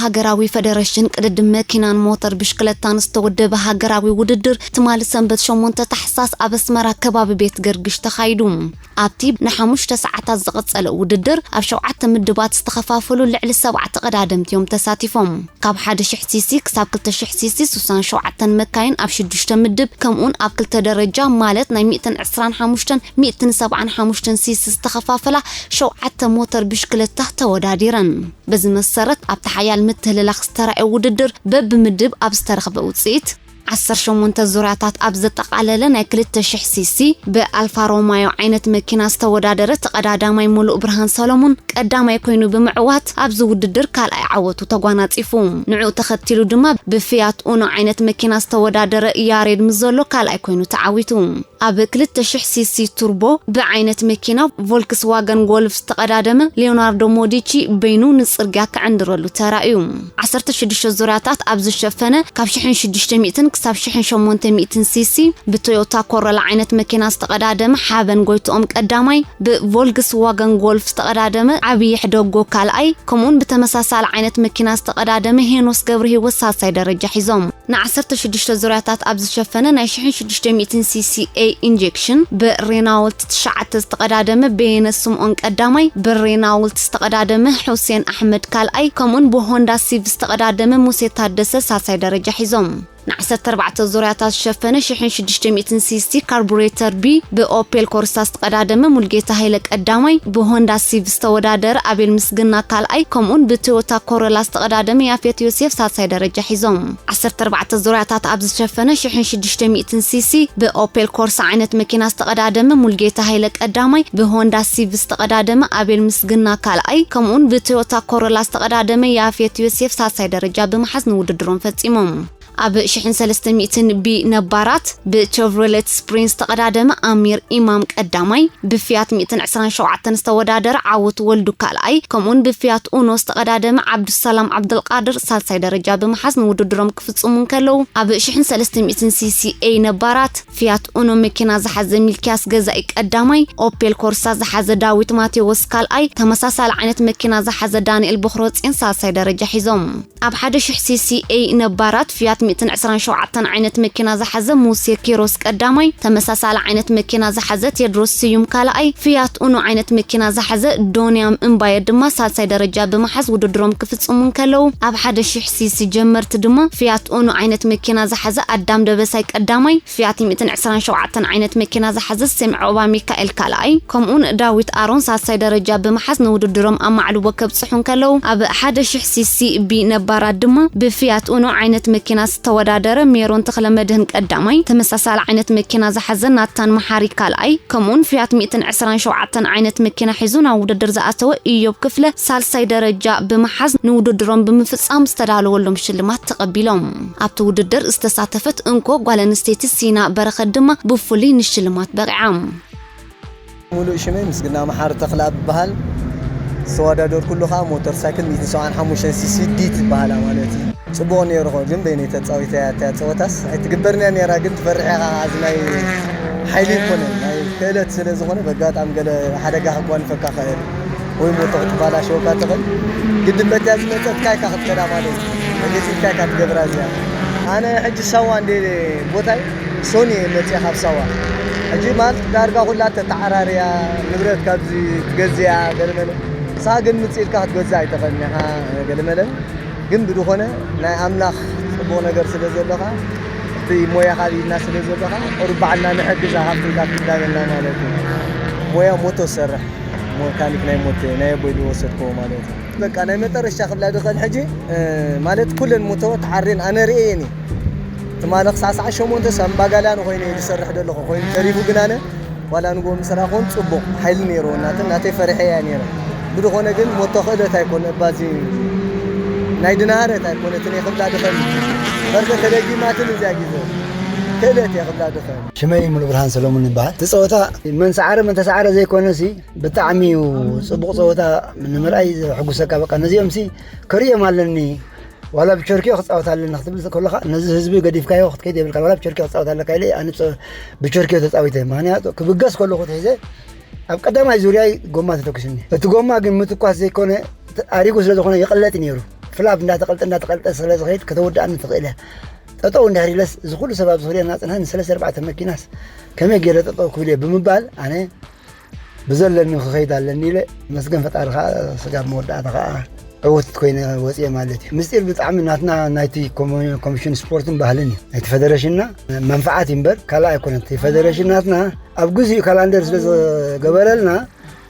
ሃገራዊ ፈደረሽን ቅድድም መኪናን ሞተር ብሽክለታን ዝተወደበ ሃገራዊ ውድድር ትማሊ ሰንበት ሸሞንተ ታሕሳስ ኣብ ኣስመራ ከባቢ ቤት ገርግሽ ተኻይዱ። ኣብቲ ንሓሙሽተ ሰዓታት ዝቐጸለ ውድድር ኣብ ሸውዓተ ምድባት ዝተኸፋፈሉ ልዕሊ ሰብዓ ተቐዳደምቲ እዮም ተሳቲፎም። ካብ ሓደ ሽሕ ሲሲ ክሳብ ክልተ ሽሕ ሲሲ ስሳን ሸውዓተን መካይን ኣብ ሽዱሽተ ምድብ ከምኡውን ኣብ ክልተ ደረጃ ማለት ናይ ሚእትን ዕስራን ሓሙሽተን ሚእትን ሰብዓን ሓሙሽተን ሲሲ ዝተኸፋፈላ ሸውዓተ ሞተር ብሽክለታ ተወዳዲረን። በዚ መሰረት ኣብቲ ሓያል ምትህልላኽ ዝተራእየ ውድድር በብምድብ ኣብ ዝተረኽበ ውፅኢት ዓሰርተ ሸሞንተ ዙርያታት ኣብ ዘጠቓለለ ናይ ክልተ ሽሕ ሲሲ ብኣልፋ ሮማዮ ዓይነት መኪና ዝተወዳደረ ተቐዳዳማይ ሙሉእ ብርሃን ሰሎሙን ቀዳማይ ኮይኑ ብምዕዋት ኣብዚ ውድድር ካልኣይ ዓወቱ ተጓናፂፉ። ንዕኡ ተኸቲሉ ድማ ብፍያት ኡኖ ዓይነት መኪና ዝተወዳደረ ያሬድ ምዘሎ ካልኣይ ኮይኑ ተዓዊቱ። ኣብ ክልተ ሽሕ ሲሲ ቱርቦ ብዓይነት መኪና ቮልክስዋገን ጎልፍ ዝተቐዳደመ ሊዮናርዶ ሞዲቺ በይኑ ንጽርግያ ክዕንድረሉ ተራእዩ። ዓሰርተ ሽዱሽተ ዙርያታት ኣብ ዝሸፈነ ካብ ሽሕን ሽዱሽተ ሚእትን ክሳብ ሽሕን ሸሞንተ ሚእትን ሲሲ ብቶዮታ ኮሮላ ዓይነት መኪና ዝተቐዳደመ ሓበን ጎይትኦም ቀዳማይ፣ ብቮልክስዋገን ጎልፍ ዝተቐዳደመ ዓብዪ ሕደጎ ካልኣይ፣ ከምኡውን ብተመሳሳሊ ዓይነት መኪና ዝተቐዳደመ ሄኖስ ገብረ ህይወት ሳልሳይ ደረጃ ሒዞም። ንዓሰርተ ሽዱሽተ ዙርያታት ኣብ ዝሸፈነ ናይ ሽሕን ሽዱሽተ ሚእትን ሲሲ ኤ ኢንጀክሽን ብሬናውልት ትሽዓተ ዝተቐዳደመ በየነ ስምኦን ቀዳማይ፣ ብሬናውልት ዝተቐዳደመ ሑሴን ኣሕመድ ካልኣይ፣ ከምኡን ብሆንዳ ሲቭ ዝተቐዳደመ ሙሴ ታደሰ ሳልሳይ ደረጃ ሒዞም። ንዓሰርተ ኣርባዕተ ዙርያታት ዝሸፈነ ሽሕን ሽዱሽተ ሚእትን ሲሲ ካርቡሬተር ቢ ብኦፔል ኮርሳ ዝተቐዳደመ ሙልጌታ ሃይለ ቀዳማይ፣ ብሆንዳ ሲቭ ዝተወዳደረ ኣቤል ምስግና ካልኣይ፣ ከምኡን ብቶዮታ ኮሮላ ዝተቐዳደመ ያፌት ዮሴፍ ሳልሳይ ደረጃ ሒዞም። ዓሰርተ ኣርባዕተ ዙርያታት ኣብ ዝሸፈነ ሽሕን ሽዱሽተ ሚእትን ሲሲ ብኦፔል ኮርሳ ዓይነት መኪና ዝተቐዳደመ ሙልጌታ ሃይለ ቀዳማይ፣ ብሆንዳ ሲቭ ዝተቐዳደመ ኣቤል ምስግና ካልኣይ፣ ከምኡን ብቶዮታ ኮሮላ ዝተቐዳደመ ያፌት ዮሴፍ ሳልሳይ ደረጃ ብምሓዝ ንውድድሮም ፈጺሞም። ኣብ ሽሕን ሰለስተ ሚእትን ቢ ነባራት ብቸቭሮሌት ስፕሪንት ዝተቐዳደመ ኣሚር ኢማም ቀዳማይ፣ ብፊያት ሚእትን ዕስራን ሸውዓተን ዝተወዳደረ ዓወት ወልዱ ካልኣይ፣ ከምኡን ብፊያት ኡኖ ዝተቐዳደመ ዓብዱሰላም ዓብዱልቃድር ሳልሳይ ደረጃ ብምሓዝ ንውድድሮም ክፍጽሙ እንከለዉ፣ ኣብ ሽሕን ሰለስተ ሚእትን ሲሲኤ ነባራት ፊያት ኡኖ መኪና ዝሓዘ ሚልኪያስ ገዛኢ ቀዳማይ፣ ኦፔል ኮርሳ ዝሓዘ ዳዊት ማቴዎስ ካልኣይ፣ ተመሳሳሊ ዓይነት መኪና ዝሓዘ ዳንኤል ቦኽረጽዮን ሳልሳይ ደረጃ ሒዞም። ኣብ ሓደ ሽሕ ሲሲኤ ነባራት ፊያት ሚእትን ዕስራን ሸውዓተን ዓይነት መኪና ዝሓዘ ሙሴ ኪሮስ ቀዳማይ፣ ተመሳሳሊ ዓይነት መኪና ዝሓዘ ቴድሮስ ስዩም ካልኣይ፣ ፊያት ኡኖ ዓይነት መኪና ዝሓዘ ዶንያም እምባየ ድማ ሳልሳይ ደረጃ ብምሓዝ ውድድሮም ክፍጽሙ እንከለዉ፣ ኣብ ሓደ ሽሕ ሲሲ ጀመርቲ ድማ ፊያት ኡኖ ዓይነት መኪና ዝሓዘ ኣዳም ደበሳይ ቀዳማይ፣ ፊያት ሚእትን ዕስራን ሸውዓተን ዓይነት መኪና ዝሓዘ ስምዖባ ሚካኤል ካልኣይ፣ ከምኡን ዳዊት ኣሮን ሳልሳይ ደረጃ ብምሓዝ ንውድድሮም ኣማዕልዎ ከብጽሑ እንከለዉ፣ ኣብ ሓደ ሽሕ ሲሲ ቢ ነባራት ድማ ብፊያት ኡኖ ዓይነት መኪና ዝተወዳደረ ሜሮን ተኽለመድህን ቀዳማይ፣ ተመሳሳሊ ዓይነት መኪና ዝሓዘ ናታን መሓሪ ካልኣይ፣ ከምኡን ፊያት ሚእትን ዕስራን ሸውዓተን ዓይነት መኪና ሒዙ ናብ ውድድር ዝኣተወ ኢዮብ ክፍለ ሳልሳይ ደረጃ ብምሓዝ ንውድድሮም ብምፍጻም ዝተዳለወሎም ሽልማት ተቐቢሎም። ኣብቲ ውድድር ዝተሳተፈት እንኮ ጓል ኣንስተይቲ ሲና በረኸት ድማ ብፍሉይ ንሽልማት በቒዓ። ሙሉእ ሽመይ ምስግና መሓሪ ተኽለኣብ ይበሃል። ዝተወዳደርኩሉ ኸኣ ሞተር ሳይክል ሚእትን ሰብዓን ሓሙሽተን ሲሲ ዲ ትበሃላ ማለት እዩ። ጽቡቕ ነይሩ ኾ፣ ግን በይነይ ተጻዊተያ እታ ጸወታስ ኣይትግበርን እያ ነይራ፣ ግን ትፈርሕ ኢኻ፣ እዚ ናይ ሓይሊ ኣይኮነን፣ ናይ ክእለት ስለ ዝኾነ፣ በጋጣሚ ገለ ሓደጋ ከጓንፈካ ኽእል ወይ ሞቶ ክትባላሸወካ ትኽእል። ግድን በቲያ ዝመጸትካ ኢካ ክትከዳ ማለት እዩ። ተገዚእካ ኢካ ትገብራ እዚኣ። ኣነ ሕጂ ሳዋ እንደ ቦታይ ሶኒ እየ መጺኣ ካብ ሳዋ። ሕጂ ማለት ዳርጋ ኩላ ተተዓራርያ፣ ንብረት ካብዚ ትገዝያ ገለመለ። ንስኻ ግን ምጽእ ኢልካ ክትገዝእ ኣይትኽእልን ኢኻ ገለመለ። ግን ብዝኾነ ናይ ኣምላኽ ጽቡቕ ነገር ስለ ዘለኻ፣ እቲ ሞያኻ ኣብ ኢድና ስለ ዘለኻ፣ ቁሩብ ባዕልና ንሕግዛ፣ ሃብትንካ ትዳበና ማለት እዩ። ሞያ ሞቶ ዝሰርሕ፣ ሞካኒክ ናይ ሞቶ፣ ናይ ኣቦይ ዝወሰድክዎ ማለት እዩ። በቃ ናይ መጠረሽታ ክብላ ዝኽእል ሕጂ፣ እ፣ ማለት ኩለን ሞቶ ተዓርየን ኣነ ርእየን እየ። ትማሊ ክሳዕ ሰዓት ሸሞንተ ሳምባ ጋላኒ ኮይነ እየ ዝሰርሕ ዘለኹ። ኮይኑ ተሪፉ ግን ኣነ ዋላ ንግሆ ምስራሕ ኮን ጽቡቕ ሓይሊ ነይርዎ እናተ-፣ እናተይ ፈሪሐያ ነይረ። ብዝኾነ ግን ሞቶ ክእለት ኣይኮነ፣ እባ እዚ ናይ ድናሃረት ኣይኮነ፣ እቲ ናይ ክብላ ድኸም በርገ ተደጊማትን እዚኣ ግዜ ክእለት እየ ክብላ ድኸም። ሽመይ ሙሉ ብርሃን ሰሎሙን ይበሃል። እቲ ጸወታ መን ሰዓረ መን ተሰዓረ ዘይኮነሲ፣ ብጣዕሚ እዩ ጽቡቕ ጸወታ ንምርኣይ ዘሕጉሰካ። በቃ ነዚኦምሲ ክርእዮም ኣለኒ። ዋላ ብቸርኪዮ ክጻወት ኣለና ክትብል ከለኻ፣ ነዚ ህዝቢ ገዲፍካዮ ክትከይድ የብልካ። ዋላ ብቸርኪዮ ክጻወት ኣለካ ኢለ ኣነ ጸ-፣ ብቸርኪዮ ተጻዊተ። ምኽንያቱ ክብገስ ከለኹ ትሒዘ ኣብ ቀዳማይ ዙርያይ ጎማ ተተኩስኒ። እቲ ጎማ ግን ምትኳስ ዘይኮነ፣ ተ-፣ ኣሪጉ ስለ ዝኾነ ይቕለጥ እዩ ነይሩ። ፍላብ እንዳተቐልጠ እንዳተቐልጠ ስለ ዝኸይድ ከተወድኣኒ ትኽእል እያ። ጠጠው እንድሕር ኢለስ እዚ ኩሉ ሰብ ኣብ ዙርያ እናፅንሐ ንሰለስተ ኣርባዕተ መኪናስ ከመይ ገይረ ጠጠው ክብል እየ ብምባል ኣነ ብዘለኒ ክኸይድ ኣለኒ ኢለ መስገን ፈጣሪ ከዓ ስጋብ መወዳእታ ከዓ ዕውት ኮይነ ወፅየ ማለት እዩ። ምስጢር ብጣዕሚ ናትና ናይቲ ኮሚ- ኮሚሽን ስፖርትን ባህልን እዩ ናይቲ ፌደሬሽንና መንፍዓት እዩ እምበር ካልእ ኣይኮነን። እቲ ፌደሬሽን ናትና ኣብ ግዚኡ ካላንደር ስለ ዝገበረልና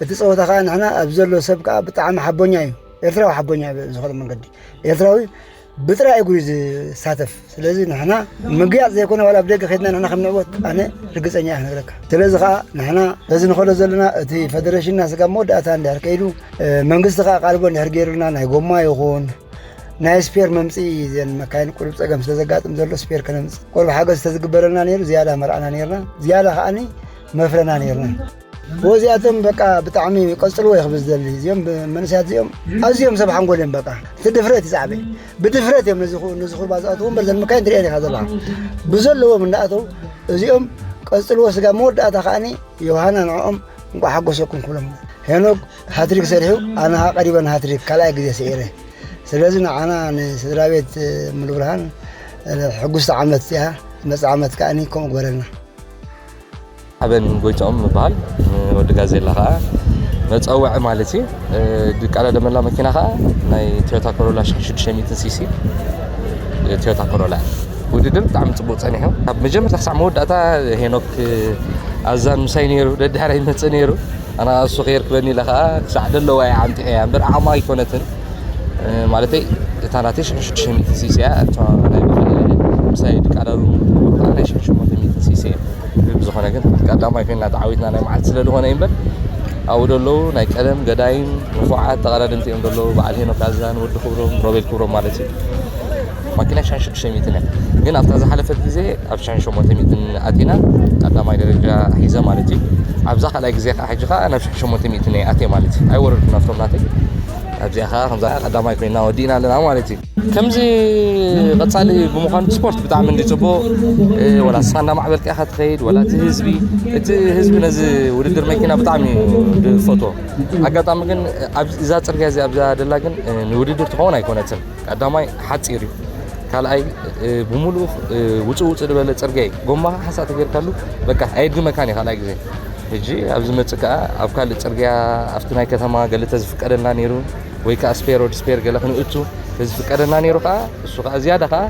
እቲ ፀወታ ከዓ ንሕና ኣብ ዘሎ ሰብ ከዓ ብጣዕሚ ሓቦኛ እዩ። ኤርትራዊ ሓቦኛ እዩ ብዝኾነ መንገዲ ኤርትራዊ ብጥራይ እግሩ እዩ ዝሳተፍ። ስለዚ ንሕና ምግያፅ ዘይኮነ ዋላ ኣብ ደገ ከድና ንሕና ከም ንዕወት ኣነ ርግፀኛ እየ ክነግረካ። ስለዚ ከዓ ንሕና በዚ ንኸዶ ዘለና እቲ ፌደሬሽንና ስጋብ መወዳእታ እንድሕር ከይዱ መንግስቲ ከዓ ቃልቦ እንድሕር ገይሩልና ናይ ጎማ ይኹን ናይ ስፔር መምፅኢ እዘን መካይን ቁሩብ ፀገም ስለ ዘጋጥም ዘሎ ስፔር ከነምፅእ ቁሩብ ሓገዝ ተዝግበረልና ነይሩ ዝያዳ መርዓና ነይርና ዝያዳ ከዓኒ መፍረና ነይርና። ወዚኣቶም በቃ ብጣዕሚ ቀፅልዎ እየ ክብል ዝደሊ እዚኦም መንእሰያት እዚኦም ኣዝዮም ሰብ ሓንጎል እዮም። በቃ እቲ ድፍረት ይፃዕበ ብድፍረት እዮም ነዚ ኩ- ነዚ ኩርባ ዝኣትዉ እምበር ዘን መካይን ትሪአን ኢኻ ዘለኻ ብዘለዎም እንዳኣተው እዚኦም ቀፅልዎ ስጋ መወዳእታ ከዓኒ ዮሃና ንዕኦም እንቋ ሓጎሰኩም ክብሎም። ሄኖክ ሃትሪክ ሰሪሑ ኣነ ኸዓ ቀሪበን ሃትሪክ ካልኣይ ግዜ ስዒረ። ስለዚ ንዓና ንስድራ ቤት ሙሉ ብርሃን ሕጉስቲ ዓመት እያ። መፅእ ዓመት ከዓኒ ከምኡ ግበረልና። ሓበን ጎይትኦም ምበሃል። ወዲ ጋዜላ ከዓ መፀውዒ ማለት እዩ። ድቃዳደመላ መኪና ከዓ ናይ ቶዮታ ኮሮላ ሽዱሽተ ሚእትን ሲሲ ቶዮታ ኮሮላ። ውድድር ብጣዕሚ ፅቡቅ ፀኒሑ ካብ መጀመርታ ክሳዕ መወዳእታ ሄኖክ ኣዛን ምሳይ ነይሩ ደድሕራይ ይመፅእ ነይሩ። ኣና እሱ ከየርክበኒ ኢለ ከዓ ክሳዕ ደለዋ እየ ዓምጢሐያ እምበር ዓቕማ ኣይኮነትን። ማለተይ እታ ናተይ ሽሕን ሽዱሽተ ሚእትን ሲሲ እያ። እታ ናይ ብሓደ ምሳይ ድቃዳሉ ከዓ ናይ ሽሕን ሸሞንተ ሚእትን ሲሲ እያ። ብዝኾነ ግን ቀዳማይ ኮይና ተዓዊትና ናይ መዓልቲ ስለ ዝኾነ እዩ እምበር ኣብኡ ደለዉ ናይ ቀደም ገዳይም ንፉዓት ተቐዳደምቲ እዮም ደለዉ። በዓል ሄኖክ ኣዛን፣ ወዲ ክብሮም፣ ሮቤል ክብሮም ማለት እዩ። ማኪና ሽሕን ሽዱሽተ ሚእትን እያ። ግን ኣብታ ዝሓለፈት ግዜ ኣብ ሽሕን ሸሞንተ ሚእትን ኣቲና ቀዳማይ ደረጃ ሒዘ ማለት እዩ። ኣብዛ ካልኣይ ግዜ ከዓ ሕጂ ከዓ ናብ ሽሕን ሸሞንተ ሚእትን እየ ኣትየ ማለት እዩ። ኣይወረድኩን ኣብቶም ናተይ። ኣብዚኣ ከዓ ከምዛ ቀዳማይ ኮይና ወዲእና ኣለና ማለት እዩ። ከምዚ ቀፃሊ ብምዃኑ ስፖርት ብጣዕሚ እንዲ ፅቡቅ ወላ ንስኻ እንዳማዕበልካ ኢኻ ትኸይድ ወላ እቲ ህዝቢ እቲ ህዝቢ ነዚ ውድድር መኪና ብጣዕሚ እዩ ዝፈትዎ። ኣጋጣሚ ግን እዛ ፅርግያ እዚ ኣብዛ ደላ ግን ንውድድር ትኸውን ኣይኮነትን። ቀዳማይ ሓፂር እዩ። ካልኣይ ብሙሉኡ ውፅእ ውፅእ ዝበለ ፅርግያ እዩ። ጎማኻ ሓንሳእ ተገይርካሉ በቃ ኣየድግመካን እዩ ካልኣይ ግዜ። ሕጂ ኣብ ዝመፅእ ከዓ ኣብ ካልእ ፅርግያ ኣብቲ ናይ ከተማ ገለ ተዝፍቀደልና ነይሩ ወይ ከዓ ስፔር ወዲ ስፔር ገለ ክንእቱ ተዝፍቀደልና ነይሩ ከዓ እሱ ከዓ ዝያዳ ከዓ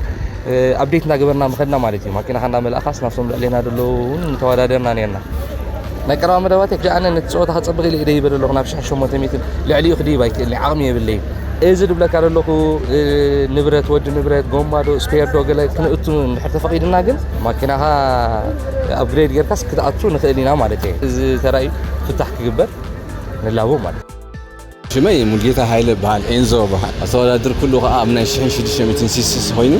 ኣብዴት እናገበርና ምኸድና ማለት እዩ። ማኪናኻ እናመላእኻስ ናብቶም ልዕሌና ዘለዉ እውን ንተወዳደርና ነርና። ናይ ቀረባ መደባተይ ሕጂ ኣነ ነቲ ፀወታ ከፀብቕ ኢለ ኢደ ይበለ ኣለኹ ናብ ሽሕ ሸሞንተ ሚእትን ልዕሊኡ ክድይብ ኣይክእልን ዓቕሚ የብለይን። እዚ ድብለካ ዘለኹ ንብረት ወዲ ንብረት ጎማ ዶ ስፔር ዶ ገለ ክንእቱ እንድሕር ተፈቒድና ግን ማኪናኻ ኣፕግሬድ ጌርካስ ክትኣቱ ንኽእል ኢና ማለት እየ። እዚ ተራእዩ ፍታሕ ክግበር ንላቦ ማለት እዩ። ሽመይ ሙልጌታ ሃይለ በሃል ኤንዞ በሃል ኣስተወዳድር ኩሉ ከዓ ኣብ ናይ ሽሕን ሽዱሽተ ሚእትን ሲሲስ ኮይኑ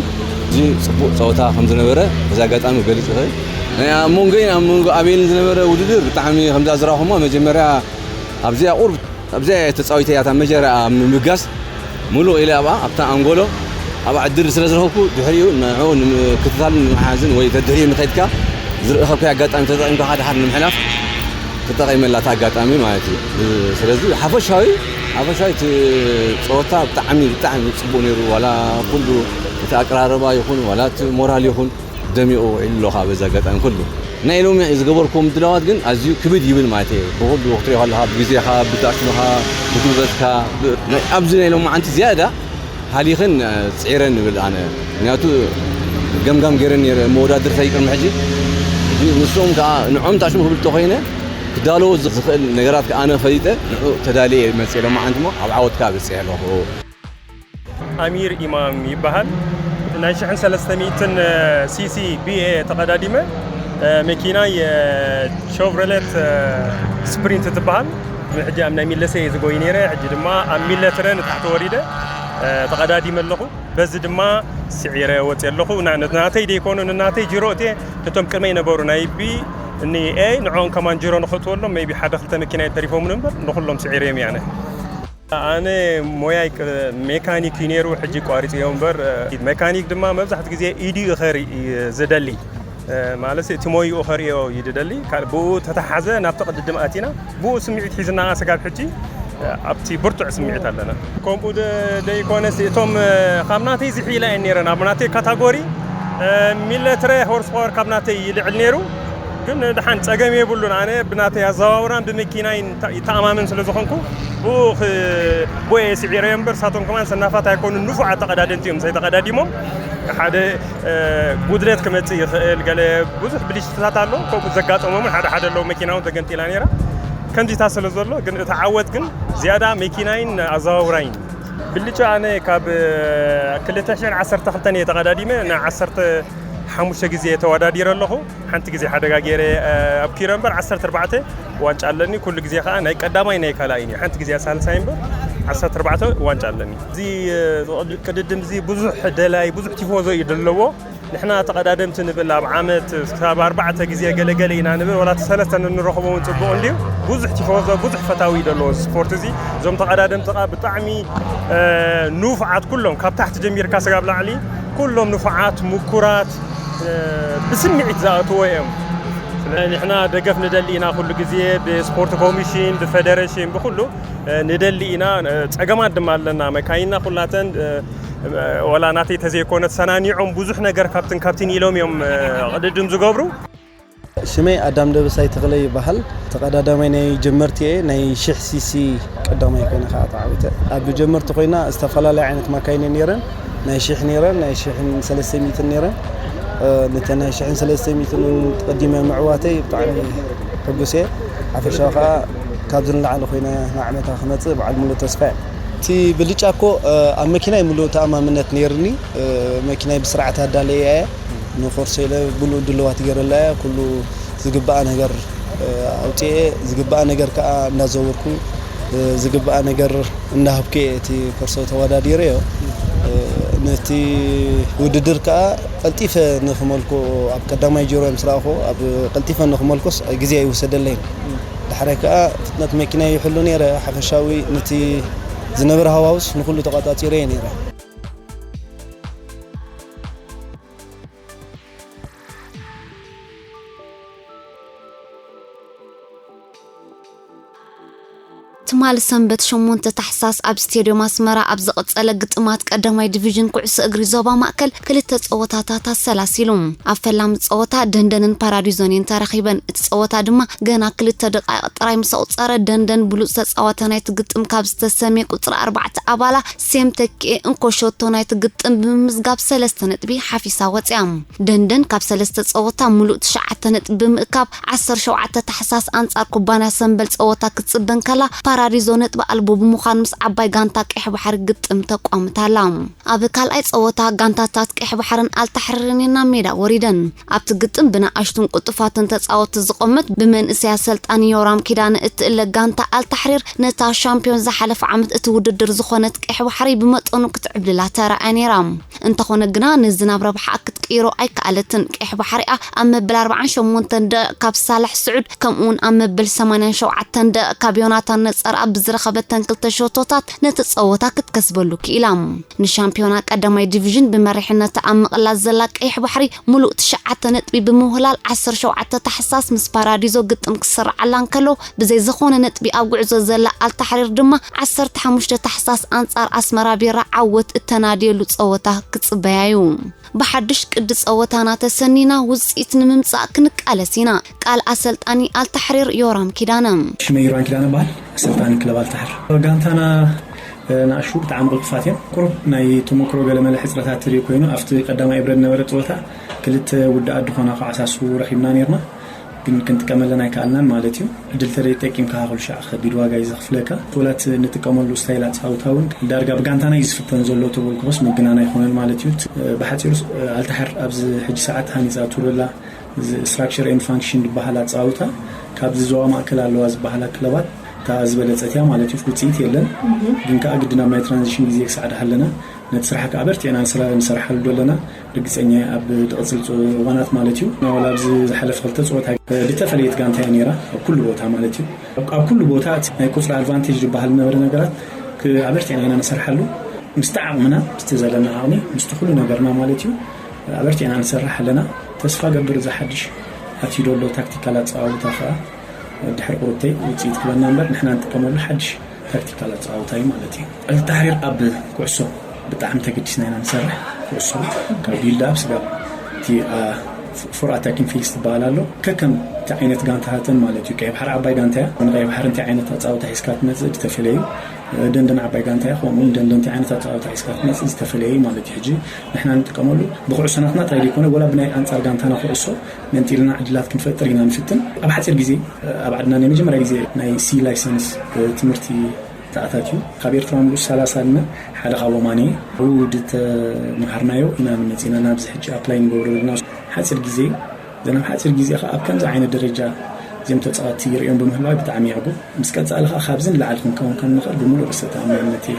እዚ ፅቡቅ ፀወታ ከም ዝነበረ በዚ ኣጋጣሚ ክገልፅ ይኽእል ናይ ኣብ መንጎይን ኣብ መንጎ ኣቤልን ዝነበረ ውድድር ብጣዕሚ ከምዛ ዝረኹሞ መጀመርያ ኣብዚኣ ቁርብ ኣብዚኣ ተፃዊተ እያ እታ መጀመርያ ምምጋስ ሙሉእ ኢለ ኣብኣ ኣብታ ኣንጎሎ ኣብኣ ዕድል ስለ ዝረኸብኩ ድሕሪኡ ንዑ ንምክትታልን ንምሓዝን ወይ ተድሕሪኡ ንኸይድካ ዝረኸብካዮ ኣጋጣሚ ተጠቒምካ ሓደ ሓደ ንምሕላፍ ተጠቒመላ እታ ኣጋጣሚ ማለት እዩ። ስለዚ ሓፈሻዊ ሓፈሻዊ እቲ ፀወታ ብጣዕሚ ብጣዕሚ ፅቡቅ ነይሩ። ዋላ ኩሉ እቲ ኣቀራርባ ይኹን ዋላ እቲ ሞራል ይኹን ደሚቑ ውዒሉ ኣሎ። ካብ በዚ ኣጋጣሚ ኩሉ ናይ ሎሚ ዝገበርኩዎ ምድላዋት ግን ኣዝዩ ክብድ ይብል ማለት እየ። ብኹሉ ክትሪኦ ከለኻ ብግዜኻ፣ ብዳሽንኻ፣ ብጉልበትካ ኣብዚ ናይ ሎማዓንቲ ዝያዳ ሃሊኽን ፅዒረን ይብል ኣነ። ምክንያቱ ገምጋም ገይረ ነይረ መወዳድርተይ ቅድሚ ሕጂ። ንሶም ከዓ ንዖም ታሽሙ ክብል ተኾይነ ክዳለዎ ዝኽእል ነገራት ከዓ ኣነ ፈሊጠ ንዑ ተዳልየ መፅየ ሎማዓንቲ እሞ ኣብ ዓወት ከዓ በፂሐ ኣለኹ። ኣሚር ኢማም ይበሃል። ናይ ሽሕን ሰለስተ ሚእትን ሲሲ ቢኤ ተቐዳዲመ መኪና የሾቭረሌት ስፕሪንት ትበሃል። ሕጂ ኣብ ናይ ሚለሰ እየ ዝጎይ ነይረ። ሕጂ ድማ ኣብ ሚለትረ ንታሕቲ ወሪደ ተቐዳዲመ ኣለኹ። በዚ ድማ ስዒረ ወፅየ ኣለኹ። ናተይ ደይኮኑ ንናተይ ጅሮ እትየ ነቶም ቅድመይ ነበሩ ናይ ቢ ንኤ ንዕኦም ከማን ጅሮ ንኸእትወሎም ቢ ሓደ ክልተ መኪና ተሪፎምን እምበር ንኩሎም ስዒረዮም እያነ። ኣነ ሞያይ ሜካኒክ እዩ ነይሩ፣ ሕጂ ቋሪፀዮ እምበር ሜካኒክ ድማ መብዛሕትኡ ግዜ ኢዱ እዩ ከርኢ ዝደሊ። ማለት እቲ ሞይኡ ከርእዮ እዩ ዝደሊ። ብኡ ተተሓዘ ናብቲ ቅድድም ኣቲና ብኡ ስምዒት ሒዝና ስጋብ ሕጂ ኣብቲ ብርቱዕ ስምዒት ኣለና። ከምኡ ደ- ደይኮነስ እቶም ካብ ናተይ ዝሕይላ እየን ነይረን። ኣብ ናተይ ካታጎሪ ሚለትረ ሆርስ ፓወር ካብ ናተይ ይልዕል ነይሩ። ግን ድሓን ጸገም የብሉን። ኣነ ብናተይ ኣዘዋውራን ብመኪናይ ይተኣማመን ስለ ዝኾንኩ ብኡ ክ- ብኡ እየ ስዒረ እምበር፣ ሳቶም ከማን ሰናፋት ኣይኮኑን፣ ንፉዓት ተቐዳደምቲ እዮም ዘይተቐዳዲሞም። ሓደ ጉድለት ክመጽእ ይኽእል፣ ገለ ብዙሕ ብልሽትታት ኣሎ። ከምኡ ዘጋጠሞምን ሓደ ሓደ ኣለዉ፣ መኪና እውን ተገንጢላ ነይራ። ከምዚታት ስለ ዘሎ ግን እቲ ዓወት ግን ዝያዳ መኪናይን ኣዘዋውራይን። ብልጫ ኣነ ካብ ክልተ ሽሕን ዓሰርተ ክልተን እየ ተቐዳዲመ፣ ን ዓሰርተ ሓሙሽተ ግዜ ተወዳዲረ ኣለኹ። ሓንቲ ግዜ ሓደጋ ገይረ ኣብኪረ እምበር ዓሰርተ ኣርባዕተ ዋንጫ ኣለኒ። ኩሉ ግዜ ከዓ ናይ ቀዳማይ ናይ ካልኣይ እዩ። ሓንቲ ግዜ ሳልሳይ እምበር ዓሰርተ ኣርባዕተ ዋንጫ ኣለኒ። እዚ ቅድድም እዚ ብዙሕ ደላይ ብዙሕ ቲፎዞ እዩ ዘለዎ። ንሕና ተቐዳደምቲ ንብል ኣብ ዓመት ክሳብ ኣርባዕተ ግዜ ገለገለ ኢና ንብል፣ ዋላ እቲ ሰለስተ ንረኽቦ እውን ፅቡቕ እንድዩ። ብዙሕ ቲፎዞ ብዙሕ ፈታዊ እዩ ዘለዎ እዚ ስፖርት እዚ። እዞም ተቐዳደምቲ ከዓ ብጣዕሚ ንፉዓት ኩሎም ካብ ታሕቲ ጀሚርካ ስጋብ ላዕሊ ኩሎም ንፉዓት ምኩራት ብስምዒት ዝኣትዎ እዮም። ንሕና ደገፍ ንደሊ ኢና ኩሉ ግዜ ብስፖርት ኮሚሽን ብፌደሬሽን ብኩሉ ንደሊ ኢና። ፀገማት ድማ ኣለና። መካይና ኩላተን ወላ ናተይ ተዘይኮነት ሰናኒዖም ብዙሕ ነገር ካብትን ካብትን ኢሎም እዮም ቅድድም ዝገብሩ። ሽመይ ኣዳም ደበሳይ ተኽለ ይበሃል። ተቐዳዳማይ ናይ ጀመርቲ እየ። ናይ ሽሕ ሲሲ ቀዳማይ ኮይነ ከዓ ተዓዊተ። ኣብ ጀመርቲ ኮይና ዝተፈላለያ ዓይነት ማካይነ ነይረን። ናይ ሽሕ ነይረን፣ ናይ ሽሕን ሰለስተ ሚእትን ነይረን። ነተ ናይ ሽሕን ሰለስተ ሚእትን እውን ተቐዲመ ምዕዋተይ ብጣዕሚ ሕጉስ እየ። ሓፈሻዊ ከዓ ካብዚ ንላዕሊ ኮይነ ንዓመታ ክመፅእ በዓል ሙሉእ ተስፋ እየ። እቲ ብልጫ እኮ ኣብ መኪናይ ሙሉእ ተኣማምነት ነይርኒ። መኪናይ ብስርዓት ኣዳለየ እየ። ንኮርሶ ኢለ ብሉእ ድልዋት ገይረላ እየ። ኩሉ ዝግባኣ ነገር ኣውፅኤ፣ ዝግባኣ ነገር ከዓ እናዘወርኩ ዝግባኣ ነገር እናሃብኩ እየ እቲ ኮርሶ ተወዳዲረዮ። ነቲ ውድድር ከዓ ቀልጢፈ ንክመልኮ ኣብ ቀዳማይ ጆሮ ምስ ረኣኹ ኣብ ቀልጢፈ ንክመልኮስ ግዜ ኣይወሰደለይን። ዳሕራይ ከዓ ፍጥነት መኪና ይሕሉ ነይረ። ሓፈሻዊ ነቲ ዝነበረ ሃዋውስ ንኩሉ ተቋፃፂረ እየ ነይረ። ትማሊ ሰንበት ሸሞንተ ታሕሳስ ኣብ ስቴድዮም ኣስመራ ኣብ ዝቐጸለ ግጥማት ቀዳማይ ዲቪዥን ኩዕሶ እግሪ ዞባ ማእከል ክልተ ጸወታታት ኣሰላሲሉ። ኣብ ፈላሚ ጸወታ ደንደንን ፓራዲዞን እየን ተራኺበን። እቲ ጸወታ ድማ ገና ክልተ ደቃይቕ ጥራይ ምስ ኣቑጸረ ደንደን ብሉጽ ተጻዋታይ ናይቲ ግጥም ካብ ዝተሰምየ ቁጽሪ ኣርባዕተ ኣባላ ሴም ተኪኤ እንኮ ሸቶ ናይቲ ግጥም ብምምዝጋብ ሰለስተ ነጥቢ ሓፊሳ ወጽያ። ደንደን ካብ ሰለስተ ጸወታ ሙሉእ ትሽዓተ ነጥቢ ብምእካብ ዓሰርተ ሸውዓተ ታሕሳስ ኣንጻር ኩባንያ ሰምበል ጸወታ ክትጽበ እንከላ፣ ፓራዲዞ ነጥቢ ኣልቦ ብምዃን ምስ ዓባይ ጋንታ ቀይሕ ባሕሪ ግጥም ተቋምታ ኣላ። ኣብ ካልኣይ ጸወታ ጋንታታት ቀይሕ ባሕርን ኣልታሕሪርን ናብ ሜዳ ወሪደን። ኣብቲ ግጥም ብንኣሽቱን ቅልጡፋትን ተጻወትቲ ዝቖመት ብመንእሰይ ኣሰልጣኒ ዮራም ኪዳነ እትእለ ጋንታ ኣልታሕሪር ነታ ሻምፒዮን ዝሓለፈ ዓመት እቲ ውድድር ዝኾነት ቀይሕ ባሕሪ ብመጠኑ ክትዕብልላ ተራእያ ነይራ። እንተኾነ ግና ንዝናብ ረብሓኣ ክትቅይሮ ኣይከኣለትን። ቀይሕ ባሕሪኣ ኣብ መበል ኣርባዓን ሸሞንተን ደቂቕ ካብ ሳላሕ ስዑድ ከምኡውን ኣብ መበል ሰማንያን ሸውዓተን ደቂቕ ካብ ዮናታን ነጸርኣ ብዝረኸበተን ክልተ ሸቶታት ነቲ ጸወታ ክትከስበሉ ክኢላ። ንሻምፒዮና ቀዳማይ ዲቪዥን ብመሪሕነታ ኣብ ምቕላስ ዘላ ቀይሕ ባሕሪ ሙሉእ ትሽዓተ ነጥቢ ብምውህላል ዓሰርተ ሸውዓተ ታሕሳስ ምስ ፓራዲዞ ግጥም ክስርዓላ እንከሎ ብዘይ ዝኾነ ነጥቢ ኣብ ጉዕዞ ዘላ ኣልታሕሪር ድማ ዓሰርተ ሓሙሽተ ታሕሳስ ኣንጻር ኣስመራ ቢራ ዓወት እተናድየሉ ጸወታ ክጽበያ እዩ። ብሓድሽ ቅዲ ጸወታና ተሰኒና ውጽኢት ንምምጻእ ክንቃለስ ኢና። ቃል ኣሰልጣኒ ኣልታሕሪር ዮራም ኪዳነ። ሽመይ ዮራም ኪዳነ በሃል ኣሰልጣኒ ክለብ ኣልታሕር። ጋንታና ንኣሽቱ ብጣዕሚ ቅልጡፋት እዮም። ቁሩብ ናይ ተመክሮ ገለመለ ሕፅረታት ትርኢ ኮይኑ ኣብቲ ቀዳማይ እብረ ዝነበረ ፀወታ ክልተ ውድኣት ዝኾና ከዓሳሱ ረኺብና ነርና። ግን ክንጥቀመለን ኣይከኣልናን ማለት እዩ። ዕድል ተደይ ጠቂምካ ኩሉ ሻዕ ከቢድ ዋጋ እዩ ዘኽፍለካ። ወላት ንጥቀመሉ ስታይል ኣፃውታ እውን ዳርጋ ብጋንታና እዩ ዝፍተን ዘሎ ተበልኩኸስ ምግናን ኣይኮነን ማለት እዩ። ብሓፂሩ ኣልታሕር ኣብዚ ሕጂ ሰዓት ሃኒፃ ትውለላ ስትራክቸር ኤንድ ፋንክሽን ዝበሃል ኣፃውታ ካብዚ ዞባ ማእከል ኣለዋ ዝበሃላ ክለባት እታ ዝበለፀት እያ ማለት እዩ። ውፅኢት የለን ግን ከዓ ግድን ኣብ ናይ ትራንዚሽን ግዜ ክሳዕዳ ኣለና። ነቲ ስራሕ ከዓ በርቲዕና ንስራ- ንሰርሓሉ ዶ ኣለና ርግፀኛ እየ ኣብ ዝቕፅል ፅ- እዋናት ማለት እዩ። ዋላ ኣብዚ ዝሓለፈ ክልተ ፀወታ ዝተፈለየት ጋንታ እያ ነይራ ኣብ ኩሉ ቦታ ማለት እዩ። ኣብ- ኣብ ኩሉ ቦታ እቲ ናይ ቁፅሪ ኣድቫንቴጅ ዝበሃል ዝነበረ ነገራት ክ- ኣበርቲዕና ኢና ንሰርሓሉ ምስቲ ዓቕምና ምስቲ ዘለና ዓቕሚ ምስቲ ኩሉ ነገርና ማለት እዩ። ኣበርቲዕና ንሰርሕ ኣለና። ተስፋ ገብር እዚ ሓድሽ ኣትዩ ዘሎ ታክቲካል ኣፀዋውታ ከዓ ድሕሪ ቁርብተይ ውፅኢት ክበና እምበር ንሕና ንጥቀመሉ ሓድሽ ታክቲካል ኣጻውታ እዩ ማለት እዩ። ኣልታሕሪር ኣብ ኩዕሶ ብጣዕሚ ተገዲስና ኢና ንሰርሕ። ኩዕሶ ካብ ቢልድ ኣፕ ስጋብ እቲ ፎር ኣታኪንግ ፌዝ ትበሃል ኣሎ። ከከም እቲ ዓይነት ጋንታታተን ማለት እዩ። ቀይ ባሕሪ ዓባይ ጋንታ እያ። ንቀይ ባሕሪ እንታይ ዓይነት ኣጻውታ ሒዝካ ትመጽእ ዝተፈለየ እዩ። ደንደን ዓባይ ጋንታ እያ። ከምኡ ደንደን እንታይ ዓይነት ኣጻውታ ሒዝካ ትመጽእ ዝተፈለየ እዩ ማለት እዩ። ሕጂ ንሕና ንጥቀመሉ ብኩዕሶ ናትና ጥራይ ዘይኮነ፣ ወላ ብናይ ኣንጻር ጋንታና ኩዕሶ መንጢልና ዕድላት ክንፈጥር ኢና ንፍትን። ኣብ ሓጺር ግዜ ኣብ ዓድና ናይ መጀመርያ ግዜ ናይ ሲ ላይሰንስ ትምህርቲ ተኣታትዩ። ካብ ኤርትራ ምሉእ ሰላሳ ኣለና። ሓደ ካብኦም ኣነ እዩ። ብኡ ዝተምሃርናዮ ኢና ንመጺና ናብዚ ሕጂ ኣፕላይ ንገብሮ ዘለና። ሓጺር ግዜ፣ ዘን ኣብ ሓጺር ግዜ ከኣ ኣብ ከምዚ ዓይነት ደረጃ እዚኦም ተጻወትቲ ይርእዮም ብምህላው ብጣዕሚ የዕጉብ። ምስ ቀጻሊ ከኣ ካብዚ ንላዕሊ ክንከውን ከም ንኽእል ብምሉእ ርእሰ ተኣማንነት እየ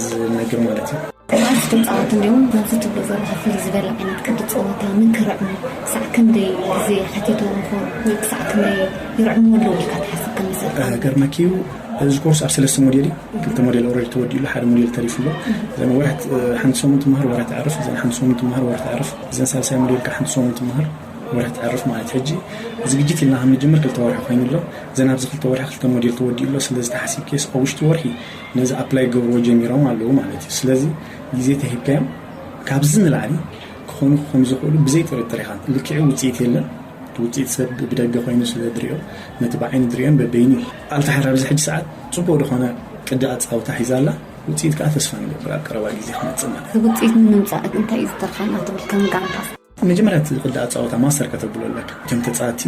ዝነግር ማለት እዩ። ኩባርስ ተጻወት እንዲኦም ነዚ ትብሎ ዘለኻ ፍልይ ዝበለ ዓይነት ቅዲ ጸወታ ምን ክርዕሙ ክሳዕ ክንደይ ግዜ ሓቲቶም ይኾኑ? ወይ ክሳዕ ክንደይ ይርዕሙ ኣለዉ ኢልካ ትሓስብ ከም መሰልጠኒ? ገርመኪ እዩ፣ እዚ ኮርስ ኣብ ሰለስተ ሞዴል እዩ። ክልተ ሞዴል ኦልሬዲ ተወዲኡ ኣሎ፣ ሓደ ሞዴል ተሪፉ ኣሎ። እዘን ወርሒ ሓንቲ ሰሙን ትመሃር ወርሒ ትዕርፍ፣ እዘን ሓንቲ ሰሙን ትመሃር ወርሒ ትዕርፍ፣ እዘን ሳልሳይ ሞዴል ከዓ ሓንቲ ሰሙን ትመሃር ወርሒ ትዕርፍ ማለት ሕጂ ዝግጅት ኢልና ከም ንጅምር ክልተ ወርሒ ኮይኑ ኣሎ። እዘን ኣብዚ ክልተ ወርሒ ክልተ ሞዴል ተወዲኡ ኣሎ። ስለዚ ተሓሲብኪስ ኣብ ውሽጢ ወርሒ ነዚ ኣፕላይ ገብርዎ ጀሚሮም ኣለዉ ማለት እዩ። ስለዚ ግዜ ተሂብካዮም ካብዚ ንላዕሊ ክኾኑ ከም ዝኽእሉ ብዘይ ጥርጥር ኢኻ። ልክዕ ውፅኢት የለን። ውፅኢት ሰብ ብደገ ኮይኑ ስለ ዝሪኦ ነቲ ብዓይኒ ዝሪኦን በበይኑ እዩ። ኣልታሕር ኣብዚ ሕጂ ሰዓት ፅቡቅ ዝኾነ ቅዲ ኣፃውታ ሒዛ ኣላ። ውፅኢት ከዓ ተስፋ ንገብር ኣብ ቀረባ ግዜ ክመፅእ ማለት እዩ። ውፅኢት ንምምፃእ እንታይ እዩ ዝተርፈና ትብል ከም ጋንታ? መጀመርያ እቲ ቅዲ ኣፃውታ ማስተር ከተብሎ ኣለካ። እቶም ተፃወቲ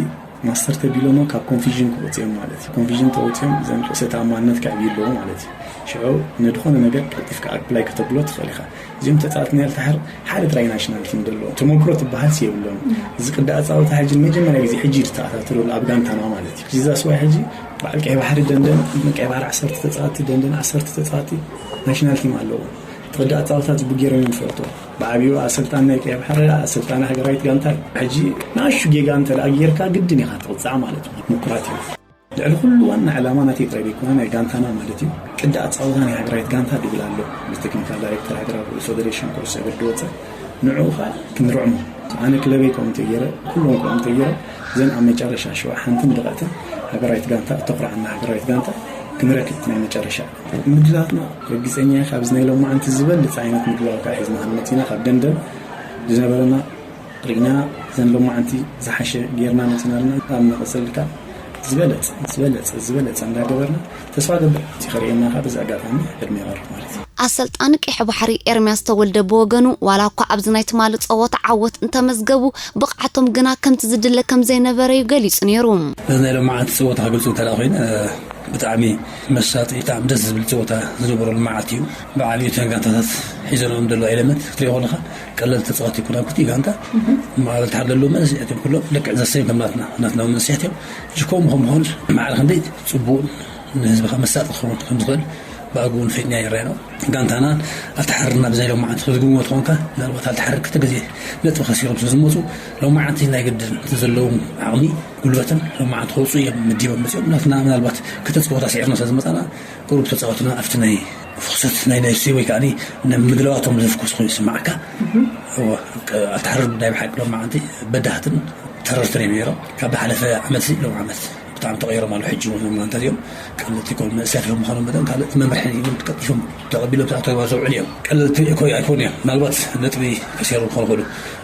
ማስተር ተቢሎሞ ካብ ኮንፊዥን ክወፅኦም ማለት እዩ። ኮንፊዥን ተወፅኦም ዘን ርእሰ ተኣማንነት ከዕብዩ ኣለዎ ማለት እዩ። ሽዑ ንድኾነ ነገር ቀልጢፍካ ኣፕላይ ከተብሎ ትኽእል ኢኻ። እዚኦም ተፃወቲ ናይ ኣልታሕር ሓደ ጥራይ ናሽናሊቲ እንደለዎም ተመክሮ ትበሃል የብሎም። እዚ ቅዲ ኣፃውታ ሕጂ ንመጀመርያ ግዜ ሕጂ ዝተኣታተሉ ኣብ ጋንታና ማለት እዩ። ዚዛስ ዋይ ሕጂ በዓል ቀይ ባሕሪ ደንደን ቀይ ባሕሪ ዓሰርተ ተፃወቲ ደንደን ዓሰርተ ተፃወቲ ናሽናል ቲም ኣለዎ። እቲ ቅዲ ኣፃውታ ፅቡቅ ገይሮም እዮም ዝፈልጡ። ብዓብዩ ኣሰልጣን ናይ ቀይ ባሕሪ ኣሰልጣን ሃገራዊት ጋንታ እዩ። ሕጂ ንኣሹ ጌጋ እንተ ደኣ ጌርካ ግድን ኢኻ ትቕፃዕ ማለት እዩ። ምኩራት እዩ። ልዕሊ ኩሉ ዋና ዕላማ ናተይ ጥራይ ዘይኮነ ናይ ጋንታና ማለት እዩ። ቅዲ ኣፃውታ ናይ ሃገራዊት ጋንታ ድብል ኣሎ። ምስ ቴክኒካል ዳይሬክተር ሃገራዊ ፌደሬሽን ኩዕሶ እግሪ ድወፀ ንዕኡ ኸዓ ክንርዕሞ ኣነ ክለበይ ከምኡ እንተገይረ ኩሎም ከምኡ እንተገይረ እዘን ኣብ መጨረሻ ሽዋ ሓንትን ድቐትን ሃገራዊት ጋንታ እተኹርዓና ሃገራዊት ጋንታ ክንረክብ ናይ መጨረሻ ምድላትና ርግፀኛ እየ። ካብዚ ናይ ሎማዓንቲ ዝበልፅ ዓይነት ምድላው ከዓ ሒዝና ክንመፅና ካብ ደንደን ዝነበረና ርኢና እዘን ሎማዓንቲ ዝሓሸ ጌርና መፂና ኣለና። ኣብ መቐፀልካ ዝበለፀ ዝበለፀ ዝበለፀ እንዳገበርና ተስፋ ገብር እዚ ከርእየና ከዓ በዚ ኣጋጣሚ ዕድመ ይቐርብ ማለት እዩ። ኣሰልጣኒ ቀይሕ ባሕሪ ኤርምያስ ተወልደ ብወገኑ ዋላ እኳ ኣብዚ ናይ ትማሊ ፀወታ ዓወት እንተመዝገቡ ብቕዓቶም ግና ከምቲ ዝድለ ከም ዘይነበረ እዩ ገሊፁ ነይሩ። እዚ ናይ ሎማዓንቲ ፀወታ ክገልፁ እንተ ኮይነ ብጣዕሚ መሳጢ ብጣዕሚ ደስ ዝብል ፀወታ ዝነበረሉ መዓልቲ እዩ። ብዓብዩ ተን ጋንታታት ሒዘንኦም ዘለዋ ኤለመንት ክትሪኦ ከለካ ቀለል ተፃወቲ ይኩን ኣብ ክልቲኡ ጋንታ ማዕበል ተሓር ዘለዉ መንእሰያት እዮም ኩሎም ልክዕ ዘሰይም ከም ናትና ናትና መንእሰያት እዮም። ሽኮም ከም ምዃኑ ማዕረ ክንደይ ፅቡቅ ንህዝብኻ መሳጢ ክኸውን ከም ዝኽእል ብኣግኡ ንፈይጥና ይረኣየና። ጋንታና ኣብቲ ሓርና ብዛይ ሎም መዓልቲ ክትግምዎ ተኾንካ ምናልባት ኣብቲ ሓር ክልተ ግዜ ነጥቢ ከሲሮም ስለ ዝመፁ ሎም መዓልቲ ናይ ግድን እቲ ዘለዎም ዓቕሚ ጉልበትን ሎም መዓልቲ ከውፅኡ እዮም ምዲቦም መፅኦም ናትና ምናልባት ክተፅወታ ስዒርና ስለ ዝመፃና ቁሩብ ተፃወትና ኣብቲ ናይ ፍክሰት ናይ ነብሲ ወይ ከዓ ንምድለዋቶም ዘፍኩስ ኮይኑ ይስማዓካ። ኣተሓርር ናይ ብሓቂ ሎም መዓልቲ በዳህትን ተረርትን እዮም ነይሮም። ካብ ዝሓለፈ ዓመት ሎም ዓመት ብጣዕሚ ተቐይሮም ኣለዉ። ሕጂ እውን እዞም ጋንታ እዚኦም ቀለልቲ ይኮኑ። መንእሰያት ከም ምዃኖም መጠን ካልእ መምርሒ እውን ቀልጢፎም ተቐቢሎም ኣብ ተግባር ዘውዕሉ እዮም። ቀለልቲ እኮ ኣይኮኑ እዮም። ምናልባት ነጥቢ ከሲሮም ክኾኑ ይኽእሉ።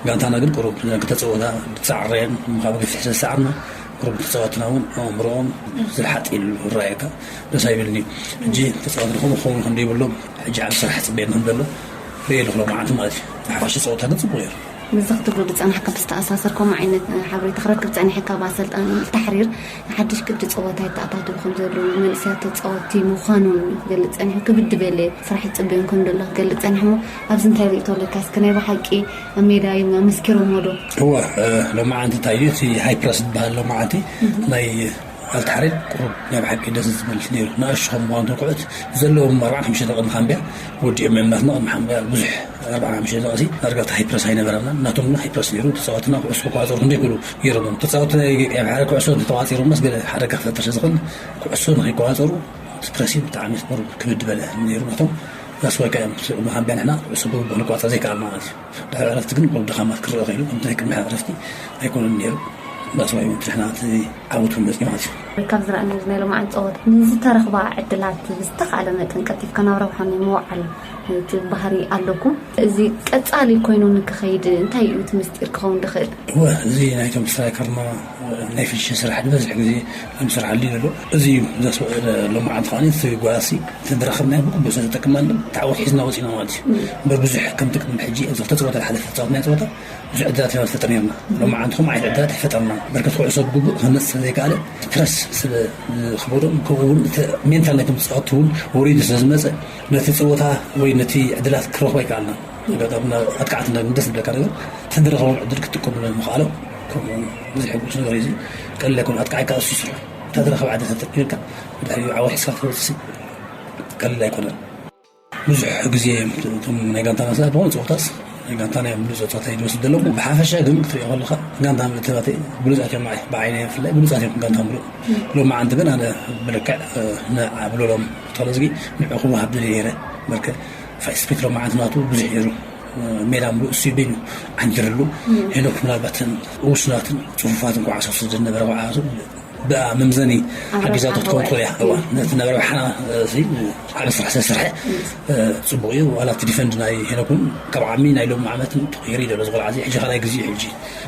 ጋንታና ግን ቁሩብ ክተፀወታ ዝፀዓረየን ምዃኑ ገፊሕ ስለ ዝሰዓርና ቁሩብ ተፃወትና እውን ኣእምሮኦም ዝልሓጥ ኢሉ ይረኣየካ። ደስ ኣይብልን እዩ። ሕጂ ተፃወቲ ንኸምኡ ክኸውን ከም ዘይብሎም ሕጂ ዓቢ ስራሕ ፅበየና ከም ዘሎ ርእየ ኣለኹ ሎማዓንቲ ማለት እዩ። ብሓፈሻ ፀወታ ግን ፅቡቕ ነይሩ። ምስዚ ክትብሎ ዝፀናሕካ ብዝተኣሳሰር ከምኡ ዓይነት ሓበሬታ ክረክብ ፀኒሐ ካብ ኣሰልጣኒ ተሕሪር ሓድሽ ቅዲ ፀወታ ይተኣታተው ከም ዘለዉ መንእሰያት ተፃወቲ ምዃኖም ክገልፅ ፀኒሑ ክብድ በለ ስራሕ ይፅበዮም ከም ዘሎ ክገልፅ ፀኒሑ እሞ ኣብዚ እንታይ ርእቶ ኣለካ እስኪ ናይ ብሓቂ ኣብ ሜዳ እዮም ኣመስኪሮሞ ዶ? እወ ሎማዓንቲ እንታይ እዩ እቲ ሃይፕረስ ዝበሃል ሎማዓንቲ ናይ ኣልታሕሪር ቁሩብ ናይ ብሓቂ ደስ ዝብል ነይሩ። ንኣሽቱ ከም ምዃኑ ትኩዕት ዘለዎም ኣርባዓ ሓሙሽተ ቅድሚ ካምብያ ወዲኦም እዮም ናትና ቅድሚ ካምብያ ብዙሕ ኣርባዓ ሓሙሽተ ደቐሲ ዳርጋ እቲ ሃይፕረስ ኣይነበረናን ናቶም ግን ሃይፕረስ ነይሩ። ተፃወትና ኩዕሶ ክቋፀሩ ክንደይ ክእሉ ገይሮም ተፃወቲ ናይ ቀይ ባሕሪ ኩዕሶ ተተቋፂሮምናስ ገለ ሓደጋ ክፈጥር ስለ ዝኽእል ኩዕሶ ንከይቋፀሩ እቲ ፕረሲን ብጣዕሚ ቁሩብ ክብድ በለ ነይሩ ናቶም። ዛስዋይካ እዮም ቅድሚ ካምብያ ንሕና ኩዕሶ ብግቡእ ክንቋፀር ዘይከኣልና ማለት እዩ። ድሕሪ ዕረፍቲ ግን ቁሩብ ድኻማት ክረአ ኽኢሉ ከምቲ ናይ ቅድሚ ዕረፍቲ ኣይኮነን ነይሩ። ዛስዋይ እውን ንሕና እቲ ዓወት እውን መፅኡ ማለት እዩ። ካብ ዝረኣናዮ ናይ ሎማዓንቲ ፀወታ ንዝተረኽባ ዕድላት ብዝተኻእለ መጠን ቀልጢፍካ ናብ ረብሓ ናይ ምውዓል እቲ ባህሪ ኣለኩም። እዚ ቀፃሊ ኮይኑ ንክኸይድ እንታይ እዩ እቲ ምስጢር ክኸውን ዝኽእል? እወ፣ እዚ ናይቶም ስትራይከርና ናይ ፍንሽን ስራሕ ዝበዝሕ ግዜ ኣብ ስራሕ ኣልዩ ዘሎ። እዚ እዩ ዘስወ-፣ ሎማዓንቲ ከኣ እቲ ጓሲ ተዝረኸብናዮ ብግቡእ ስለዝጠቅመና፣ እቲ ዓወት ሒዝና ወፂና ማለት እዩ። እምበር ብዙሕ ከምቲ ቅድሚ ሕጂ ኣብዚ ክልተ ፀወታ ዝሓለፈ ዝፃወትናዮ ፀወታ ብዙሕ ዕድላት ኢና ንፈጥር ነርና። ሎማዓንቲ ከምኡ ዓይነት ዕድላት ኣይፈጠርናን። በርከት ኩዕሶ ብግቡእ ክህነፅ ስለዘይከኣለ፣ ፕረስ ስለ ዝኽበዶም፣ ከምኡ እውን እቲ ሜንታል ናይቶም ተፃወትቲ እውን ወሪዱ ስለ ዝመፀ፣ ነቲ ፀወታ ወይ ነቲ ዕድላት ክረኽቦ ኣይከኣልናን። ኣጋጣሚ ኣጥቃዕቲ እንዳ-፣ ደስ ዝብለካ ነገር፣ እቲ ዝረኸቦም ዕድል ክጥቀምሉ ምኽኣሎም፣ ከምኡ ብዙሕ ሕጉስ ነገር እዩ። እዚ ቀሊል ኣይኮነን። ኣጥቃዒ ከዓ እሱ ይስርሑ። እታ ዝረኸበ ዕድል ተጠቂምካ፣ ድሕሪኡ ዓወት ሒዝካ ክትወፅእ ቀሊል ኣይኮነን። ብዙሕ ግዜ እቶም ናይ ጋንታና ሰባት ብኾነ ፀወታስ ናይ ጋንታና እዮም ብሉፅ ፀወታ ይወስድ ዘለዉ። ብሓፈሻ ግን ክትሪኦ ከለኻ ጋንታ ምእትባተይ ብሉፃት እዮም፣ ብዓይ-፣ ብዓይነይ ብፍላይ ብሉፃት እዮም ጋንታ ምሉእ። ሎማዓንቲ ግን ኣነ ብልክዕ፣ እ፣ ንዓ ብለሎም ተለዝጊ ንዑ ክወሃብ ደልየ ነይረ። በርከ ፋይት ስፒሪት ሎማዓንቲ ናቱ ብዙሕ ነይሩ። እ፣ ሜዳ ምሉእ እሱ በይኑ ዓንዲርሉ። ሄኖክ ምናልባትን ውሱናትን ፅፉፋትን ኩዓሶ ዝነበረ ኩዓሶ ብኣ መምዘኒ ኣብ ሓጊዛቶ ረብሓ ክትከውን ትኽእል እያ። ክኸውን። እዋ፣ ነቲ ናብ ረብሓና፣ እ፣ ሲ-፣ ዓቢ ስራሕ ስለዝሰርሐ፣ እ፣ ጽቡቕ እዩ። ዋላ እቲ ዲፈንድ ናይ ሄኖክ እውን ካብ ዓሚ ናይ ሎሚ ዓመት ተቐይሩ እዩ ዘሎ። እዚ ቆልዓ እዚ ሕጂ ካልኣይ ግዜ እዩ ሕጂ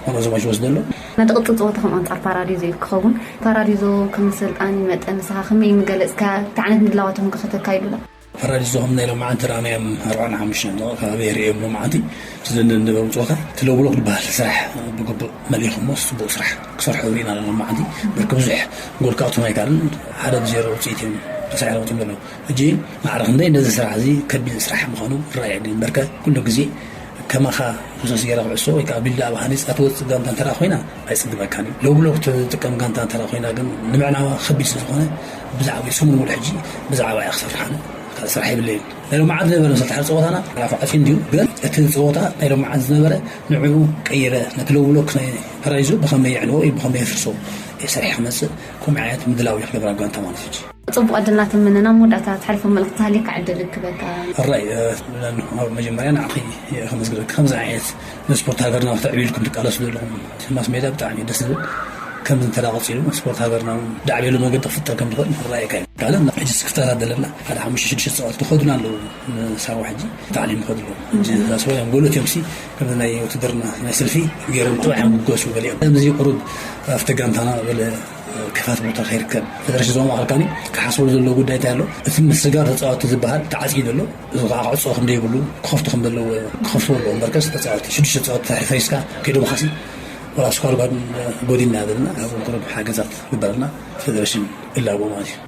ዋን ኦፍ ዘ ማች ወስዶ ኣሎ። ነቲ ቅጽል ጸወታኹም ኣንጻር ፓራዲዞ እዩ ክኸውን። ፓራዲዞ ከም ኣሰልጣኒ መጠን ንስኻ ከመይ ምገለጽካ? እንታይ ዓይነት ምድላዋት ኢኹም ከ ከተካይዱላ? ፓራዲዞ ከም ናይ ሎማዓንቲ ረኣናዮም ኣርባዓን ሓሙሽተን ደቂቕ ከባቢ የርእዮም ሎማዓንቲ። እቲ ዘንደን ነበሩ ጸወታ እቲ ሎው ብሎክ ዝበሃል ስራሕ ብግቡእ መሊኹሞ፣ ጽቡቕ ስራሕ ክሰርሑ ርኢና ኣለና ሎማዓንቲ። በርክ ብዙሕ ጎል ክኣትዎም ኣይከኣልን። ሓደ ብዜሮ ውጽኢት እዮም ተሳዒሮም ወጺኦም ዘለዉ። ሕጂ ማዕረ ክንደይ ነዚ ስራሕ እዚ ከቢድ ስራሕ ምዃኑ ይረኣየኒ። በርከ ኩሉ ግዜ ከማኻ ፈሰስ ገይራ ኩዕሶ ወይ ከዓ ቢልድ ኣፕ ሃኒፃ ትወፅእ ጋንታ እንተ ኮይና ኣይፅግመካን እዩ። ሎው ብሎክ ትጥቀም ጋንታ እንተ ኮይና ግን ንምዕናዋ ከቢድ ስለ ዝኾነ ብዛዕባ ሰሙን ሙሉእ ሕጂ ብዛዕባ እያ ክሰርሕ ኣነ ካልእ ስራሕ የብለይን። ናይ ሎማዓንቲ ዝነበረ መሰል ተሓር ፀወታና ሓላፊ ዓስዩ እንድዩ፣ ግን እቲ ፀወታ ናይ ሎማዓንቲ ዝነበረ ንዕኡ ቀይረ ነቲ ሎው ብሎክ ናይ ፓራዲዞ ብኸመይ የዕንዎ ወይ ብኸመይ የፍርሶ እየ ሰሪሐ ክመፅእ ከምኡ ዓይነት ምድላው እዩ ክገብር ኣብ ጋንታ ማለት እዩ። ጽቡቕ ዕድል እናተመነና፣ ኣብ መወዳእታ ትሓልፎ መልእኽቲ ሃልዩካ ዕድል ክበካ። ሕራይ፣ እ፣ ኣብ መጀመርያ ንዓኺ ከመስግነኪ። ከምዚ ዓይነት ንስፖርት ሃገርና ክተዕብዩ ኢልኩም ትቃለሱ ዘለኹም ማስ ሜድያ ብጣዕሚ እዩ ደስ ዝብል። ከምዚ እንተ ደኣ ቀጺሉ ስፖርት ሃገርና እውን ዳዕቤሉ መገዲ ክፍጠር ከም ዝኽእል ንኽረኣየካ እዩ። ካልእ ሕጂ ስክፍታታት ዘለና ሓደ ሓሙሽተ ሽዱሽተ ጸዋት ክኸዱና ኣለዉ። ንሳዋ ሕጂ ታዕሊም ይኸዱ ኣለዉ። ሕጂ እዛ ሰው እዮም ጎሎት እዮም ሲ ከምዚ ናይ ውትድርና ናይ ስልፊ ገይሮም ጥራሕ እዮም ክጎሱ ገሊኦም። ከምዚ ቁሩብ ኣብቲ ጋንታና ገለ ክፋት ቦታ ከይርከብ። ፈደረሽን ዞባ ማእኸል ካኒ ክሓስበሉ ዘለዎ ጉዳይ እንታይ ኣሎ? እቲ ምስጋር ተፃወትቲ ዝበሃል ተዓፅዩ ዘሎ፣ እዚ ከዓ ክዕፆ ከም ዘይብሉ፣ ክኸፍቱ ከም ዘለዎ ክኸፍቱ ኣለዎ። እምበርከስ ተፃወትቲ፣ ሽዱሽተ ተፃወትቲ ተሕሪ ፈሪስካ ከይዶም ኻሲ፣ ወላ ስኳድ ጓድ ጎዲልና ዘለና፣ ካብኡ ቁሩብ ሓገዛት ግበረልና፣ ፈደረሽን እላቦ ማለት እዩ።